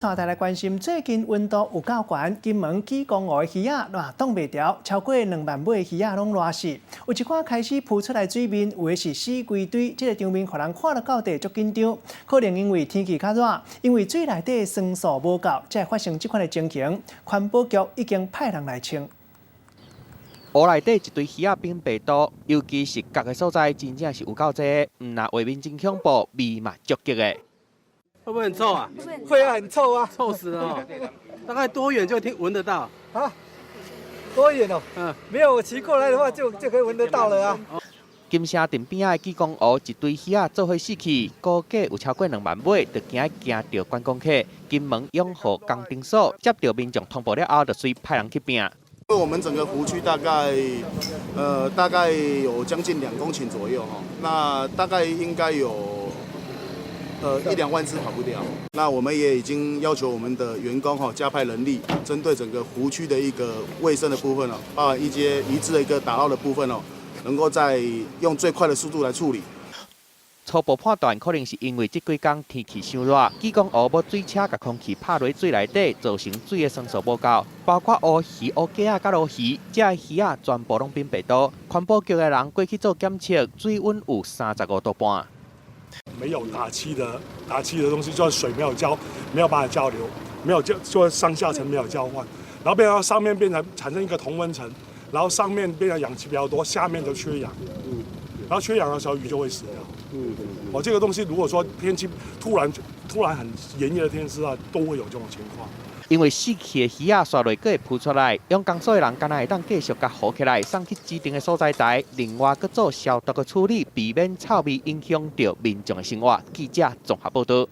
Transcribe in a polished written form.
大家來關心，最近溫度有夠懸，金門基隆湖的魚仔熱擋袂牢，超過2萬尾魚仔攏熱死。有一寡開始浮出來水面，有的是死規堆，這個場面予人看了到底足緊張。可能因為天氣較熱，因為水內底酸素無夠，才會發生這款的情形。環保局已經派人來清。湖內底一堆魚仔變白肚，尤其是角的所在，真正是有夠濟。毋但畫面真恐怖，味嘛足激的。會不會很臭啊？會啊，很臭啊，臭死了哦！大概多遠就聽聞得到？啊？多遠哦？嗯，沒有，我騎過來的話就可以聞得到了啊。金城鎮邊仔的基隆湖一堆魚仔做伙死去，估計有超過2萬尾，就驚驚著觀光客。金門養護工程所接到民眾通報了後，就隨派人去拚。我們整個湖區大概有將近2公頃左右哈，那大概應該有一兩萬隻跑不掉。那我們也已經要求我們的員工哈加派人力，針對整個湖區的一個衛生的部分哦，包含一些魚隻的一個打撈的部分哦，能夠在用最快的速度來處理。初步判斷可能是因為這幾工天氣傷熱，基隆湖無水車共空氣拍落水內底，造成水的酸素無夠，包括烏魚、烏雞仔佮鱸魚，這魚仔全部攏變白肚。環保局的人過去做檢測，水溫有35度半。沒有打氣的東西，就是水沒有交，沒有辦法交流，沒有交，就上下層沒有交換，然後變成上面變成產生一個同溫層，然後上面變成氧氣比較多，下面就缺氧，然後缺氧的時候魚就會死掉。哦，這個東西如果說天氣突然很炎熱的天氣啊，都會有這種情況。因為死去的魚仔紲落閣會浮出來，養工所的人敢若會當繼續共浮起來，送去指定的所在台，另外閣做消毒的處理，避免臭味影響著民眾的生活。記者綜合報道。